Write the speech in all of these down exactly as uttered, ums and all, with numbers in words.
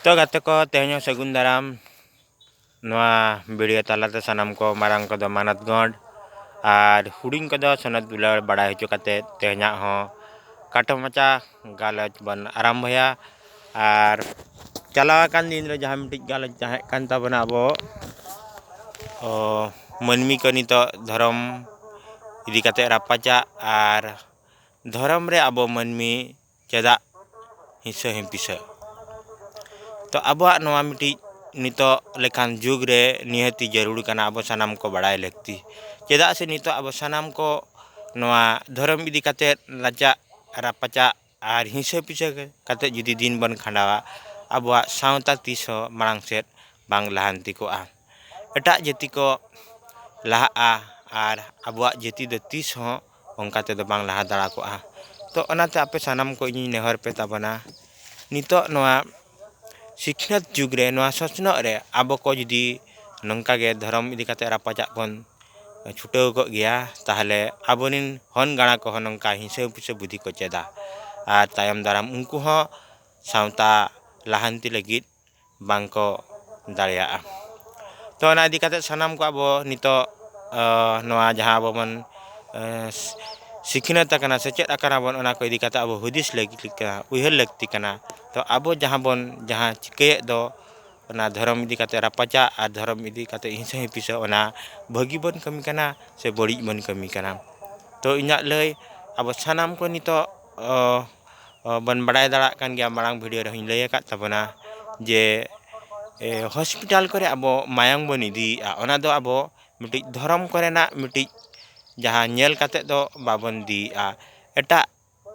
ᱛᱚ ᱜᱟᱛᱮ ᱠᱚ, ᱛᱮᱦᱮᱧ ᱦᱚᱸ ᱥᱟᱹᱜᱩᱱ ᱫᱟᱨᱟᱢ᱾ ᱱᱚᱣᱟ video ᱛᱟᱞᱟᱛᱮ ᱥᱟᱱᱟᱢ ᱠᱚ, ᱢᱟᱨᱟᱝ ᱠᱚᱫᱚ ᱢᱟᱱᱚᱛ ᱜᱚᱸᱰ ᱟᱨ ᱦᱩᱰᱤᱧ ᱠᱚᱫᱚ ᱥᱚᱱᱚᱛ ᱫᱩᱞᱟᱹᱲ ᱵᱟᱲᱟᱭ ᱦᱚᱪᱚ ᱠᱟᱛᱮ, ᱛᱮᱦᱮᱧᱟᱜ ᱦᱚᱸ ᱠᱟᱴᱚ ᱢᱟᱪᱟ ᱜᱟᱞᱚᱪ ᱵᱚᱱ ᱟᱨᱟᱢᱵᱷᱚᱭᱟ᱾ ᱟᱨ ᱪᱟᱞᱟᱣ ᱟᱠᱟᱱ ᱫᱤᱱ ᱨᱮ ᱡᱟᱦᱟᱸ ᱢᱤᱫᱴᱤᱡ ᱜᱟᱞᱚᱪ ᱛᱟᱦᱮᱸ ᱠᱟᱱ ᱛᱟᱵᱚᱱᱟ, ᱟᱵᱚ, ᱚ, ᱢᱟᱹᱱᱢᱤ ᱠᱚ ᱱᱤᱛᱚᱜ ᱫᱷᱚᱨᱚᱢ ᱤᱫᱤ ᱠᱟᱛᱮ ᱨᱟᱯᱟᱪᱟᱜ ᱟᱨ ᱫᱷᱚᱨᱚᱢ ᱨᱮ ᱟᱵᱚ ᱢᱟᱹᱱᱢᱤ ᱪᱮᱫᱟᱜ ᱦᱤᱸᱥᱟᱹ ᱦᱤᱸᱯᱤᱥᱟᱹ᱾ ᱛᱚ ᱟᱵᱚᱣᱟᱜ ᱱᱚᱣᱟ ᱢᱤᱫᱴᱤᱡ ᱱᱤᱛᱚᱜ ᱞᱮᱠᱟᱱ ᱡᱩᱜᱽ ᱨᱮ ᱱᱤᱦᱟᱹᱛᱤ ᱡᱟᱹᱨᱩᱲ ᱠᱟᱱᱟ, ᱟᱵᱚ ᱥᱟᱱᱟᱢ ᱠᱚ ᱵᱟᱲᱟᱭ ᱞᱟᱹᱠᱛᱤ᱾ ᱪᱮᱫᱟᱜ ᱥᱮ ᱱᱤᱛᱚᱜ ᱟᱵᱚ ᱥᱟᱱᱟᱢ ᱠᱚ ᱱᱚᱣᱟ ᱫᱷᱚᱨᱚᱢ ᱤᱫᱤ ᱠᱟᱛᱮ ᱞᱟᱡᱟᱜ, ᱨᱟᱯᱟᱪᱟᱜ ᱟᱨ ᱦᱤᱸᱥᱟᱹ ᱯᱤᱥᱟᱹ ᱠᱟᱛᱮ ᱡᱩᱫᱤ ᱫᱤᱱ ᱵᱚᱱ ᱠᱷᱟᱸᱰᱟᱣᱟ, ᱟᱵᱚᱣᱟᱜ ᱥᱟᱶᱛᱟ ᱛᱤᱥ ᱦᱚᱸ ᱢᱟᱲᱟᱝ ᱥᱮᱫ ᱵᱟᱝ ᱞᱟᱦᱟᱱᱛᱤ ᱠᱚᱜᱼᱟ᱾ ᱮᱴᱟᱜ ᱡᱟᱹᱛᱤ ᱠᱚ ᱞᱟᱦᱟᱜᱼᱟ ᱟᱨ ᱟᱵᱚᱣᱟᱜ ᱡᱟᱹᱛᱤ ᱫᱚ ᱛᱤᱥ ᱦᱚᱸ ᱚᱱᱠᱟ ᱛᱮᱫᱚ ᱵᱟᱝ ᱞᱟᱦᱟ ᱫᱟᱲᱮ ᱠᱚᱜᱼᱟ᱾ ᱛᱚ ᱚᱱᱟᱛᱮ ᱟᱯᱮ ᱥᱟᱱᱟᱢ ᱠᱚ ᱤᱧᱤᱧ ᱱᱮᱦᱚᱨ ᱯᱮ ᱛᱟᱵᱚᱱᱟ, ᱱᱤᱛᱚᱜ ᱱᱚᱣᱟ ᱥᱤᱠᱷᱱᱟᱹᱛ ᱡᱩᱜᱽ ᱨᱮ, ᱱᱚᱣᱟ ᱥᱚᱥᱱᱚᱜ ᱨᱮ ᱟᱵᱚ ᱠᱚ ᱡᱩᱫᱤ ᱱᱚᱝᱠᱟ ᱜᱮ ᱫᱷᱚᱨᱚᱢ ᱤᱫᱤ ᱠᱟᱛᱮ ᱨᱟᱯᱟᱪᱟᱜ ᱵᱚᱱ ᱪᱷᱩᱴᱟᱹᱣ ᱠᱚᱜ ᱜᱮᱭᱟ, ᱛᱟᱦᱚᱞᱮ ᱟᱵᱚᱨᱮᱱ ᱦᱚᱱ ᱜᱟᱬᱟ ᱠᱚᱦᱚᱸ ᱱᱚᱝᱠᱟ ᱦᱤᱸᱥᱟᱹ ᱯᱤᱥᱟᱹ ᱵᱩᱫᱷᱤ ᱠᱚ ᱪᱮᱫᱟ᱾ ᱟᱨ ᱛᱟᱭᱚᱢ ᱫᱟᱨᱟᱢ ᱩᱱᱠᱩ ᱦᱚᱸ ᱥᱟᱶᱛᱟ ᱞᱟᱦᱟᱱᱛᱤ ᱞᱟᱹᱜᱤᱫ ᱵᱟᱝ ᱠᱚ ᱫᱟᱲᱮᱭᱟᱜᱼᱟ᱾ ᱛᱚ ᱚᱱᱟ ᱤᱫᱤ ᱠᱟᱛᱮ ᱥᱟᱱᱟᱢ ᱠᱚ ᱟᱵᱚ ᱱᱤᱛᱚᱜ, ᱟᱸ, ᱱᱚᱣᱟ ᱡᱟᱦᱟᱸ ᱟᱵᱚ ᱵᱚᱱ, ᱟᱸ, ᱥᱤᱠᱷᱱᱟᱹᱛ ᱟᱠᱟᱱᱟ, ᱥᱮᱪᱮᱫ ᱟᱠᱟᱱᱟ ᱵᱚᱱ, ᱚᱱᱟ ᱠᱚ ᱤᱫᱤ ᱠᱟᱛᱮ ᱟᱵᱚ ᱦᱩᱫᱤᱥ ᱞᱟᱹᱜᱤᱫ ᱠᱟᱱᱟ, ᱩᱭᱦᱟᱹᱨ ᱞᱟᱹᱠᱛᱤ ᱠᱟᱱᱟ᱾ ᱛᱚ ᱟᱵᱚ ᱡᱟᱦᱟᱸ ᱵᱚᱱ, ᱡᱟᱦᱟᱸ ᱪᱤᱠᱟᱹᱭᱮᱫ ᱫᱚ, ᱚᱱᱟ ᱫᱷᱚᱨᱚᱢ ᱤᱫᱤ ᱠᱟᱛᱮ ᱨᱟᱯᱟᱪᱟᱜ ᱟᱨ ᱫᱷᱚᱨᱚᱢ ᱤᱫᱤ ᱠᱟᱛᱮ ᱦᱤᱸᱥᱟᱹ ᱦᱤᱯᱤᱥᱟᱹ, ᱚᱱᱟ ᱵᱷᱟᱹᱜᱤ ᱵᱚᱱ ᱠᱟᱹᱢᱤ ᱠᱟᱱᱟ ᱥᱮ ᱵᱟᱹᱲᱤᱡ ᱵᱚᱱ ᱠᱟᱹᱢᱤ ᱠᱟᱱᱟ? ᱛᱚ ᱤᱧᱟᱹᱜ ᱞᱟᱹᱭ, ᱟᱵᱚ ᱥᱟᱱᱟᱢ ᱠᱚ ᱱᱤᱛᱚᱜ, ᱚ, ᱚ, ᱵᱚᱱ ᱵᱟᱲᱟᱭ ᱫᱟᱲᱮᱭᱟᱜ ᱠᱟᱱ ᱜᱮᱭᱟ, ᱢᱟᱲᱟᱝ video ᱨᱮᱦᱚᱸᱧ ᱞᱟᱹᱭ ᱟᱠᱟᱫ ᱛᱟᱵᱚᱱᱟ ᱡᱮ, ᱮ, hospital ᱠᱚᱨᱮ ᱟᱵᱚ ᱢᱟᱭᱟᱢ ᱵᱚᱱ ᱤᱫᱤᱭᱮᱫᱼᱟ, ᱚᱱᱟ ᱫᱚ ᱟᱵᱚ ᱢᱤᱫᱴᱤᱡ ᱫᱷᱚᱨᱚᱢ ᱠᱚᱨᱮᱱᱟᱜ ᱢᱤᱫᱴᱤᱡ ᱡᱟᱦᱟᱸ ᱧᱮᱞ ᱠᱟᱛᱮ ᱫᱚ ᱵᱟᱵᱚᱱ ᱤᱫᱤᱭᱮᱫᱼᱟ᱾ ᱮᱴᱟᱜ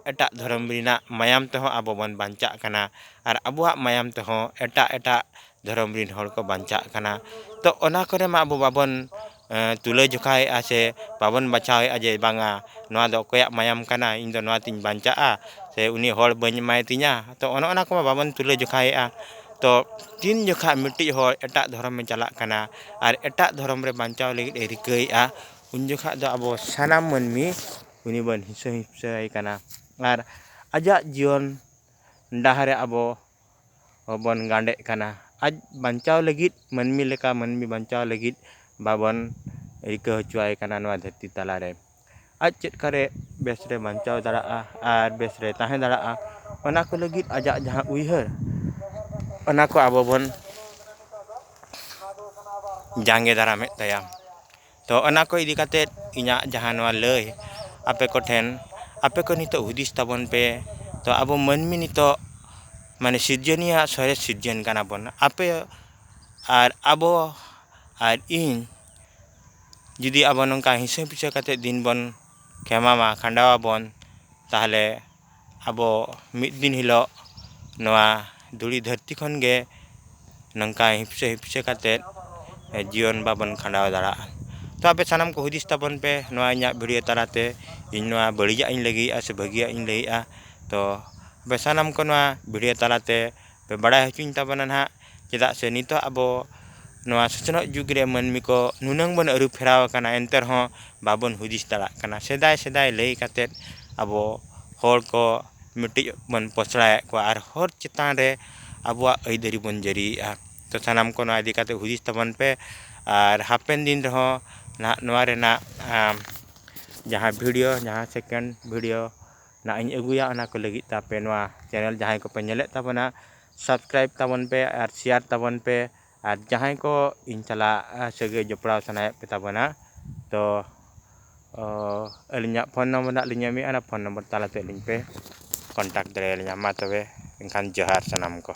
ᱮᱴᱟᱜ ᱫᱷᱚᱨᱚᱢ ᱨᱮᱱᱟᱜ ᱢᱟᱭᱟᱢ ᱛᱮᱦᱚᱸ ᱟᱵᱚ ᱵᱚᱱ ᱵᱟᱧᱪᱟᱜ ᱠᱟᱱᱟ, ᱟᱨ ᱟᱵᱚᱣᱟᱜ ᱢᱟᱭᱟᱢ ᱛᱮᱦᱚᱸ ᱮᱴᱟᱜ ᱮᱴᱟᱜ ᱫᱷᱚᱨᱚᱢ ᱨᱮᱱ ᱦᱚᱲ ᱠᱚ ᱵᱟᱧᱪᱟᱜ ᱠᱟᱱᱟ᱾ ᱛᱚ ᱚᱱᱟ ᱠᱚᱨᱮ ᱢᱟ ᱟᱵᱚ ᱵᱟᱵᱚᱱ, ᱮᱸ, ᱛᱩᱞᱟᱹ ᱡᱚᱠᱷᱟᱭᱮᱫᱼᱟ ᱥᱮ ᱵᱟᱵᱚᱱ ᱵᱟᱪᱷᱟᱣᱮᱫᱼᱟ ᱡᱮ ᱵᱟᱝᱟ ᱱᱚᱣᱟ ᱫᱚ ᱚᱠᱚᱭᱟᱜ ᱢᱟᱭᱟᱢ ᱠᱟᱱᱟ, ᱤᱧ ᱫᱚ ᱱᱚᱣᱟ ᱛᱤᱧ ᱵᱟᱧᱪᱟᱜᱼᱟ ᱥᱮ ᱩᱱᱤ ᱦᱚᱲ ᱵᱟᱹᱧ ᱮᱢᱟᱭ ᱛᱤᱧᱟ᱾ ᱛᱚ ᱚᱱᱮ ᱚᱱᱟ ᱠᱚᱢᱟ ᱵᱟᱵᱚᱱ ᱛᱩᱞᱟᱹ ᱡᱚᱠᱷᱟᱭᱮᱫᱼᱟ᱾ ᱛᱚ ᱛᱤᱱ ᱡᱚᱠᱷᱟ ᱢᱤᱫᱴᱤᱡ ᱦᱚᱲ ᱮᱴᱟᱜ ᱫᱷᱚᱨᱚᱢᱮ ᱪᱟᱞᱟᱜ ᱠᱟᱱᱟ ᱟᱨ ᱮᱴᱟᱜ ᱫᱷᱚᱨᱚᱢ ᱨᱮ ᱵᱟᱧᱪᱟᱣ ᱞᱟᱹᱜᱤᱫ ᱮ ᱨᱤᱠᱟᱹᱭᱮᱫᱼᱟ, ᱩᱱ ᱡᱚᱠᱷᱟ ᱫᱚ ᱟᱵᱚ ᱥᱟᱱᱟᱢ ᱢᱟᱹᱱᱢᱤ ᱩᱱᱤ ᱵᱚᱱ ᱦᱤᱸᱥᱟᱹ ᱦᱤᱸᱥᱟᱹ ᱟᱭ ᱠᱟᱱᱟ᱾ ᱟᱨ ᱟᱡᱟᱜ ᱡᱤᱭᱚᱱ ᱰᱟᱦᱟᱨ ᱨᱮ ᱟᱵᱚ ᱵᱚᱱ ᱜᱟᱸᱰᱮᱜ ᱠᱟᱱᱟ᱾ ᱟᱡ ᱵᱟᱧᱪᱟᱣ ᱞᱟᱹᱜᱤᱫ, ᱢᱟᱹᱱᱢᱤ ᱞᱮᱠᱟ ᱢᱟᱹᱱᱢᱤ ᱵᱟᱧᱪᱟᱣ ᱞᱟᱹᱜᱤᱫ ᱵᱟᱵᱚᱱ ᱨᱤᱠᱟᱹ ᱦᱚᱪᱚᱣᱟᱭ ᱠᱟᱱᱟ ᱱᱚᱣᱟ ᱫᱷᱟᱹᱨᱛᱤ ᱛᱟᱞᱟᱨᱮ᱾ ᱟᱡ ᱪᱮᱫ ᱠᱟᱨᱮ ᱵᱮᱥ ᱨᱮ ᱵᱟᱧᱪᱟᱣ ᱫᱟᱲᱮᱭᱟᱜᱼᱟ ᱟᱨ ᱵᱮᱥ ᱨᱮ ᱛᱟᱦᱮᱸ ᱫᱟᱲᱮᱭᱟᱜᱼᱟ, ᱚᱱᱟ ᱠᱚ ᱞᱟᱹᱜᱤᱫ ᱟᱡᱟᱜ ᱡᱟᱦᱟᱸ ᱩᱭᱦᱟᱹᱨ, ᱚᱱᱟ ᱠᱚ ᱟᱵᱚ ᱵᱚᱱ ᱡᱟᱸᱜᱮ ᱫᱟᱨᱟᱢᱮᱫ ᱛᱟᱭᱟ᱾ ᱛᱚ, ᱚᱱᱟ ᱠᱚ ᱤᱫᱤ ᱠᱟᱛᱮᱫ ᱤᱧᱟᱹᱜ ᱡᱟᱦᱟᱸ ᱱᱚᱣᱟ ᱞᱟᱹᱭ ᱟᱯᱮ ᱠᱚᱴᱷᱮᱱ, ᱟᱯᱮ ᱠᱚ ᱱᱤᱛᱚᱜ ᱦᱩᱫᱤᱥ ᱛᱟᱵᱚᱱ ᱯᱮ᱾ ᱛᱚ, ᱟᱵᱚ ᱢᱟᱹᱱᱢᱤ ᱱᱤᱛᱚᱜ ᱢᱟᱱᱮ ᱥᱤᱨᱡᱚᱱᱤᱭᱟᱹ ᱥᱚᱨᱮᱥ ᱥᱤᱨᱡᱚᱱ ᱠᱟᱱᱟ ᱵᱚᱱ᱾ ᱟᱯᱮ ᱟᱨ ᱟᱵᱚ ᱟᱨ ᱤᱧ ᱡᱩᱫᱤ ᱟᱵᱚ ᱱᱚᱝᱠᱟ ᱦᱤᱥᱟᱹ ᱯᱤᱪᱷᱟᱹ ᱠᱟᱛᱮᱫ ᱫᱤᱱ ᱵᱚᱱ ᱠᱷᱮᱢᱟᱣᱟ, ᱠᱷᱟᱸᱰᱟᱣ ᱟᱵᱚᱱ, ᱛᱟᱦᱚᱞᱮ ᱟᱵᱚ ᱢᱤᱫ ᱫᱤᱱ ᱦᱤᱞᱳᱜ ᱱᱚᱣᱟ ᱫᱷᱩᱲᱤ ᱫᱷᱟᱹᱨᱛᱤ ᱠᱷᱚᱱ ᱜᱮ ᱱᱚᱝᱠᱟ ᱦᱤᱯᱥᱟᱹ ᱦᱤᱯᱥᱟᱹ ᱠᱟᱛᱮᱫ ᱡᱤᱭᱚᱱ ᱵᱟᱵᱚᱱ ᱠᱷᱟᱸᱰᱟᱣ ᱫᱟᱲᱮᱭᱟᱜᱼᱟ᱾ ᱛᱚ, ᱟᱯᱮ ᱥᱟᱱᱟᱢ ᱠᱚ ᱦᱩᱫᱤᱥ ᱛᱟᱵᱚᱱ ᱯᱮ ᱱᱚᱣᱟ ᱤᱧᱟᱹᱜ ᱵᱷᱤᱰᱤᱭᱳ ᱛᱟᱞᱟᱛᱮ, ᱤᱧ ᱱᱚᱣᱟ ᱵᱟᱹᱲᱤᱡᱟᱜ ᱤᱧ ᱞᱟᱹᱜᱤᱫᱼᱟ ᱥᱮ ᱵᱷᱟᱹᱜᱤᱭᱟᱜ ᱤᱧ ᱞᱟᱹᱭᱮᱫᱼᱟ᱾ ᱛᱚ, ᱟᱯᱮ ᱥᱟᱱᱟᱢ ᱠᱚ ᱱᱚᱣᱟ ᱵᱷᱤᱰᱤᱭᱳ ᱛᱟᱞᱟᱛᱮ ᱯᱮ ᱵᱟᱲᱟᱭ ᱦᱚᱪᱚᱧ ᱛᱟᱵᱚᱱᱟ ᱱᱟᱦᱟᱜ᱾ ᱪᱮᱫᱟᱜ ᱥᱮ ᱱᱤᱛᱚᱜ ᱟᱵᱚ ᱱᱚᱣᱟ ᱥᱚᱥᱱᱚᱜ ᱡᱩᱜᱽ ᱨᱮ ᱢᱟᱹᱱᱢᱤ ᱠᱚ ᱱᱩᱱᱟᱹᱝ ᱵᱚᱱ ᱟᱹᱨᱩ ᱯᱷᱮᱨᱟᱣ ᱟᱠᱟᱱᱟ, ᱮᱱᱛᱮ ᱨᱮᱦᱚᱸ ᱵᱟᱵᱚᱱ ᱦᱩᱫᱤᱥ ᱫᱟᱲᱮᱭᱟᱜ ᱠᱟᱱᱟ᱾ ᱥᱮᱫᱟᱭ ᱥᱮᱫᱟᱭ ᱞᱟᱹᱭ ᱠᱟᱛᱮᱫ ᱟᱵᱚ ᱦᱚᱲ ᱠᱚ ᱢᱤᱫᱴᱤᱡ ᱵᱚᱱ ᱯᱚᱥᱲᱟᱭᱮᱫ ᱠᱚᱣᱟ ᱟᱨ ᱦᱚᱲ ᱪᱮᱛᱟᱱ ᱨᱮ ᱟᱵᱚᱣᱟᱜ ᱟᱹᱭᱫᱟᱹᱨᱤ ᱵᱚᱱ ᱡᱟᱹᱨᱤᱭᱮᱫᱼᱟ᱾ ᱛᱚ, ᱥᱟᱱᱟᱢ ᱠᱚ ᱱᱚᱣᱟ ᱤᱫᱤ ᱠᱟᱛᱮᱫ ᱦᱩᱫᱤᱥ ᱛᱟᱵᱚᱱ ᱯᱮ᱾ ᱟᱨ ᱦᱟᱯᱮᱱ ᱫᱤᱱ ᱨᱮᱦᱚᱸ ᱱᱟᱦᱟᱜ ᱱᱚᱣᱟ ᱨᱮᱱᱟᱜ, ᱟᱢ, ᱡᱟᱦᱟᱸ ᱵᱷᱤᱰᱤᱭᱳ, ᱡᱟᱦᱟᱸ ᱥᱮᱠᱮᱱᱰ ᱵᱷᱤᱰᱤᱭᱳ ᱱᱟᱦᱟᱜ ᱤᱧ ᱟᱹᱜᱩᱭᱟ, ᱚᱱᱟ ᱠᱚ ᱞᱟᱹᱜᱤᱫ ᱛᱮ ᱟᱯᱮ ᱱᱚᱣᱟ ᱪᱮᱱᱮᱞ ᱡᱟᱦᱟᱸᱭ ᱠᱚᱯᱮ ᱧᱮᱞᱮᱫ ᱛᱟᱵᱚᱱᱟ, ᱥᱟᱵᱥᱠᱨᱟᱭᱤᱵᱽ ᱛᱟᱵᱚᱱ ᱯᱮ ᱟᱨ ᱥᱮᱭᱟᱨ ᱛᱟᱵᱚᱱ ᱯᱮ᱾ ᱟᱨ ᱡᱟᱦᱟᱸᱭ ᱠᱚ ᱤᱧ ᱥᱟᱞᱟᱜ, ᱟ, ᱥᱟᱹᱜᱟᱹᱭ ᱡᱚᱯᱲᱟᱣ ᱥᱟᱱᱟᱭᱮᱫ ᱯᱮ ᱛᱟᱵᱚᱱᱟ, ᱛᱚ, ᱚ, ᱟᱹᱞᱤᱧᱟᱜ ᱯᱷᱳᱱ ᱱᱚᱢᱵᱚᱨ ᱱᱟᱦᱟᱜ ᱞᱤᱧ ᱮᱢᱮᱫᱼᱟ, ᱚᱱᱟ ᱯᱷᱳᱱ ᱱᱚᱢᱵᱚᱨ ᱛᱟᱞᱟᱛᱮ ᱟᱹᱞᱤᱧ ᱯᱮ ᱠᱚᱱᱴᱟᱠᱴ ᱫᱟᱲᱮᱭᱟᱞᱤᱧᱟ᱾ ᱢᱟ ᱛᱚᱵᱮ ᱮᱱᱠᱷᱟᱱ ᱡᱚᱦᱟᱨ ᱥᱟᱱᱟᱢ ᱠᱚ᱾